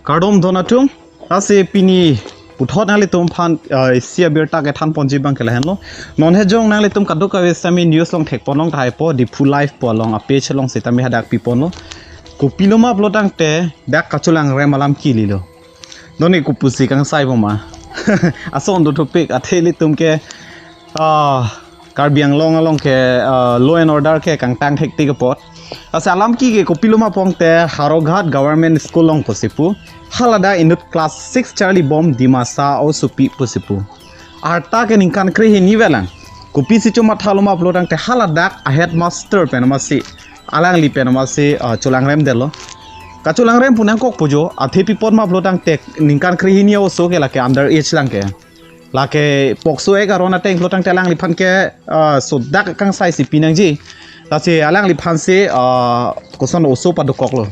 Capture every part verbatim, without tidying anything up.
Kardom don atum, lasi pini puthot nanglitum aphan, ah, isi abirta kethan ponji abang ke lahenlo. Non hejong nanglitum kadokave sitame news along thekpon long tahai po, Diphu Live pu along a-page along sitame hadak piponlo. Kopiloma pulotangte dak kacholangrem alam kelilo. Non ne kopusi kangsai bom ma. Ason do topik athe ilitum ke, ah, Karbi Anglong along ke, ah, law and order ke kangtang thektik apot. Lasi alam ke ke kopiloma pulotangte Howraghat Government School along pusi pu. Haladak inut class six charlibom Dimasa osopi pusi pu. Arta ke ningkan krehini avelang. Kopisi chomathaloma pulotangte haladak a-headmaster pen amatsi, alangli pen amatsi, ah, cholangremdetlo. Kacholangrem pu nangkok pu jo, athe pi apot ma pulotangte ningkan krehini oso ke lake under age lang ke. Lake POCSO Act aron ateng pulotangte alangliphan ke, ah, sodak kangsai si pinangji. Lasi alangliphan si, ah, koson oso padokoklo.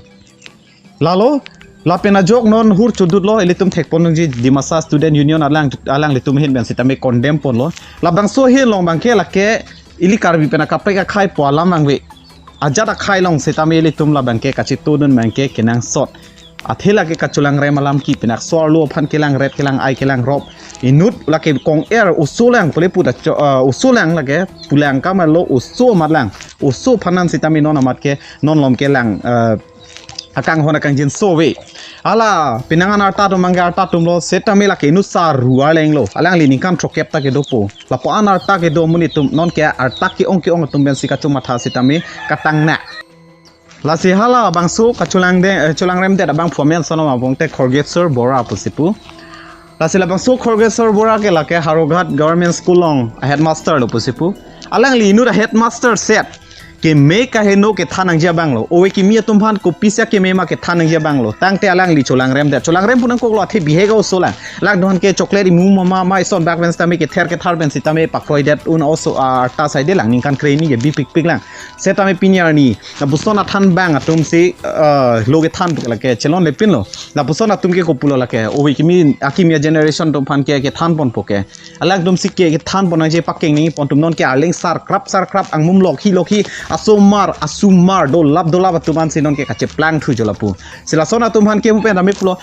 Lalo, lapen ajok non hur chodutlo, ilitum thekpon nangji Dimasa Student Union alang, alanglitum ahin pen sitame condemn ponlo. Labangso ahin along abang ke lake ili Karbi pen akaprek akhei pu alam vangve. Ajat akhei along sitame ilitum labang ke kachitodun abang ke kenangsot. Athe lake kacholangrem alam ke pen ak sor lo aphan kelangret kelang-ai kelangrop. Inut lake kong-er oso lang pule puta cho-, ah, oso lang lake pulang kamar lo oso amat lang. Oso aphan an sitame non amat ke non malom ke lang, ah, akanghon akangjinso ave. Hala, penang an arta atum abang ke arta atumlo, sitame lake inut sar ru arleng lo. Alangli ningkan throkep ta kedopo. Lapu an arta kedo amonit atum, non ke arta ke-ong ke-ong atum pensi kachomatha sitame katang na. Lasi halabangso kacholangde, eh, cholangremdet abangphu amen ason ma pulotangte Khorgeswar Bora pusi pu. Lasi labangso Khorgeswar Bora ke lake Howraghat Government School along a-headmaster lo pusi pu. Alangli inut a-headmaster set keme kaheno kethan nangji abang lo. Ove kimi atum aphan kopisi akeme ma kethan nangji abang lo. Tangte alangli cholangremdet. Cholangrem pu nangkoklo athe bihek oso lang. Lake dohan ke chocolate imu mama ma ison bak pen sitame kether kethar pen sitame pakroidet un oso arta saide lang ningkan krehini ke bipikpik lang. Sitame pini arni lapuson athan abang atum si, ah, lo kethan pu lake chelonlepinlo. Lapuson atum ke kopulo lake. Ove kimi akimi a-generation atum aphan ke kethan ponpo ke. Alangtum si ke kethan pon nangji pakeng nangji pon atum non ke arleng sar krap sar krap angmum lokhi lokhi asomar asomar dolap dolap atum ansi non ke kacheplang thu jo lapu. Si lason atum aphan ke mu pen dame pulo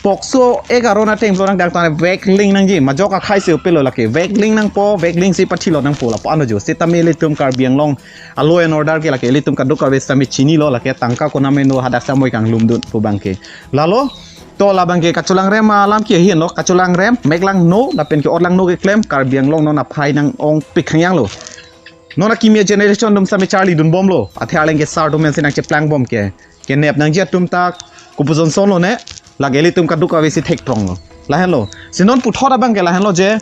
POCSO Act aron ateng pulotangte dak tane vekling nangji majok akhei si upelo lake vekling nangpo vekling si pathilo nangpo lapu ano jo sitame ilitum Karbi Anglong a-law and order ke lake ilitum kadokave sitame chinilo lake tangka konat meno hadak samoi kanglumdun pu abang ke. Lalo, to labang ke kacholangrem alam ke ahin lo, kacholangrem, meklangno, lapen ke-otlangno keklem, Karbi Anglong non aphai nang-ongpik hangyang lo. Non akimi a-generation atum sitame charlidunbomlo, athe arleng ke sar atum pensi nangcheplangbom ke. Kenep nangji atum ta, kopuson son lo ne, lake ilitum kadokave si thektronglo. Lahenlo, si non puthot abang ke lahenlo je,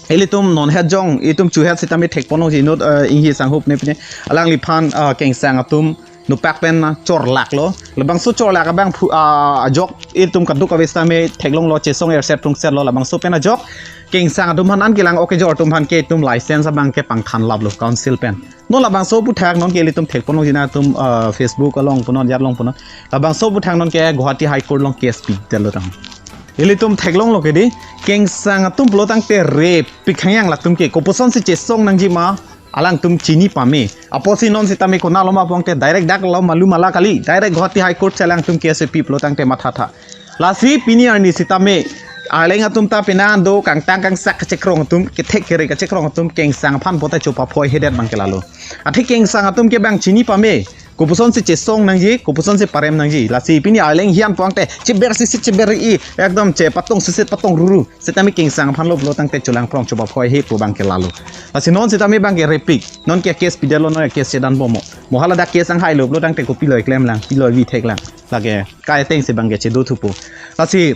ilitum non hejong, itum chuhet sitame thekpon nangji inut, eh, Inghi Sanghup ne pine, alangliphan, eh, kengsang atum, nopak pen na chorlaklo. Labangso chorlak abangphu, ah, ajok ilitum kadokave sitame theklonglo chesong erset prungsetlo labangso pen ajok. Kengsang atum aphan an kelang ok kejor atum aphan ke itum license abang ke pangthanlaplo council pen. Non labangso aphuthak non ke ilitum thekpon nangji na atum, ah, Facebook along punon jat along punon. Labangso aphuthak non ke Guwahati High Court along case pidetlo tang. Ilitum theklonglo ke di kengsang atum pulotangte repik hangyang latum ke kopuson si chesong nangji ma alangtum chini pame. Apotsi non sitame konat lo ma pulotangte direct dak lo malu mala kali. Direct Guwahati High Court si alangtum case pi pulotangte mathatha. Lasi pini arni sitame arleng atum ta penang an do kangtang kangsak kachekrong atum kethek kere kachekrong atum kengsang aphan pote chopaphoi hedet abang ke lalo. Athe kengsang atum ke abang chini pame. Kopuson si chesong nangji, kopuson si parem nangji. Lasi pini arleng hian pulotangte cheber sisit cheber i ekdom chepatong sisit patong ruru. Sitame kengsang aphan lo pulotangte cholangprong chopaphoi he pu abang ke lalo. Lasi non sitame abang ke repik. Non ke case pidetlo non ke case chedanbomlo. Mo haladak case anghailo pulotangte kopiloi klemlang, piloi vi theklang. Lake kai ateng si abang ke chedo thupo. Lasi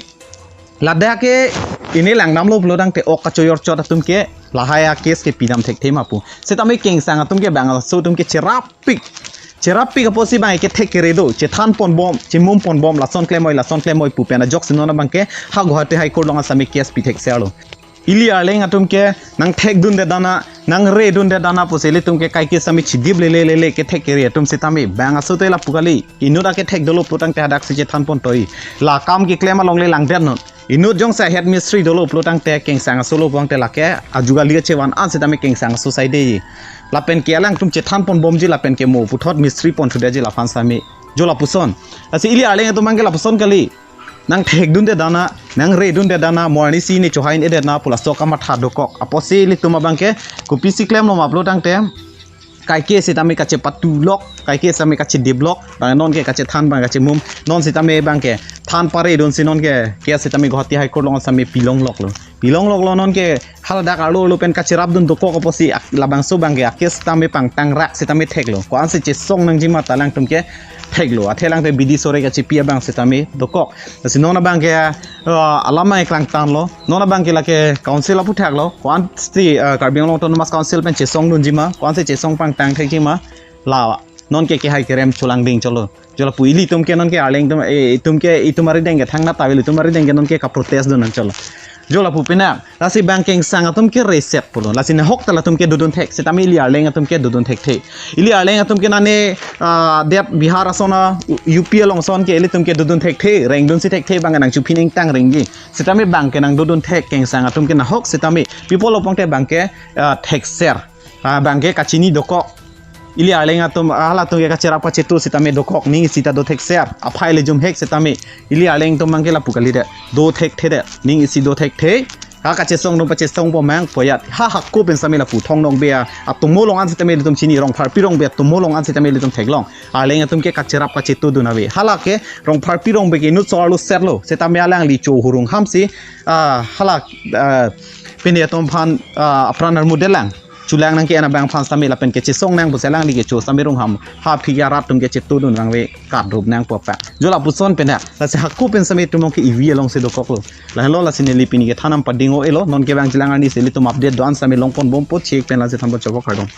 ladak ke ini langdamlo pulotangte ok kachoyor chot atum ke lahai a-case ke pidam thekthe ma pu. Sitame kengsang atum ke bangso atum ke cherap pik. Cherap pik apotsi abang ke thek kere do, chethan ponbom, chemum ponbom, lason klemoi, lason klemoi pu pen ajok si non abang ke ha Guwahati High Court along sitame case pithekserlo. Ili arleng atum ke nangthekdunde dana, nangredunde dana pusi ilitum ke kaike sitame chidip lele lele kethek kere atum sitame bangso te lapu kali. Inut akethek dolo pulotangte hadak si chethan pon toi. La kam keklem along le langdet non. Inut jongsi head mistri dolo pulotangte kengsang aso lo pulotangte lake ajugali achevan an sitame kengsang aso saide. Lapen ke alangtum chethan ponbomji lapen ke mo puthot mistri ponthudeji laphan sitame. Jo lapuson. Lasi ili arleng atum abang ke lapuson kali. nang thekdunde dana, nang redunde dana, mo arnisi ne chohai-un-edet na pu laso kamatha dokok. Apotsi ilitum abangke kopisi klemlo ma pulo tangte, kaike sitame kachepatulok, kaike sitame kachedip lok, bang nonke kachethan bang kachemum, non sitame bangke than paredunsi nonke, ke sitame Guwahati High Court along sitame pilongloklo. Pilongloklo nonke haladak arlo arlo pen kacherapdun dokok apotsi ak-, labangso bangke a-case sitame pangtangrak sitame theklo. Ko-ansi chesong nangjima ta alangtum ke theklo. Athe alangtum bidi sore kachepi abang sitame dokok. Lasi non abangke, ah, alam abang ekrang tanglo. Non abangke lake council aphuthaklo. Ko-ansi, ah, Karbi Anglong Autonomous Council pen chesongdunjima. Ko-ansi chesong pangtang thekjima. La nonke kehai kerem cholangding cholo. Jo lapu ilitum ke nonke Arleng atum, eh, itum ke, itum arideng ke thangnat ta avelo, itum arideng ke nonke kaprotest dun nang cholo. Jo lapu penang, lasi bang kengsang atum ke reset pulo. Lasi nahok ta latum ke dodun thek, sitame ili Arleng atum ke dodun thekthe. Ili Arleng atum ke nane, ah, det Bihar ason a, U P along ason ke ilitum ke dodun thekthe, rengdunsi thekthe bang nang chuphi nengtang rengji. Sitame bang ke nang dodun thek kengsang atum ke nahok sitame. People opong te bang ke, ah, thekser. Ah, bang ke kachini dokok. Ili Arleng atum, ah, halatum ke kacherap kachetu sitame dokok, ning isi ta do thekser. Aphai le jumhek sitame. Ili Arleng atum bang ke lapu kalidet. Do thekthedet. Ning isi do thekthe. Ha kachesongdun pachesongpo mang poyat. Ha hako pen sitame lapu Thong Nokbe a, atomo along an sitame ilitum chini, Rongpharpi Rongbe atomo along an sitame ilitum theklong. Arleng atum ke kacherap kachetudun ave. Hala ke Rongpharpi Rongbe ke inut so arlo serlo. Sitame alangli cho hurung hamsi, ah, hala, ah, pini atum aphan, ah, apran armudelang. Chulang nang ke-en abang aphan sitame lapen kechesong nang pusi alangli kecho sitame rungham. Ha aphi ke arat atum kachetudun vangve, kadrup nangpo pa. Jo lapuson penang. Lasi hako pen sitame itum ke ivi alongsi dokoklo. Lahenlo lasi neli pini kethan nangpading-o-elo. Nonke bang chelang arnisi ilitum update do-an sitame longponbompo, chek pen lasi thanpo, chokok kardom.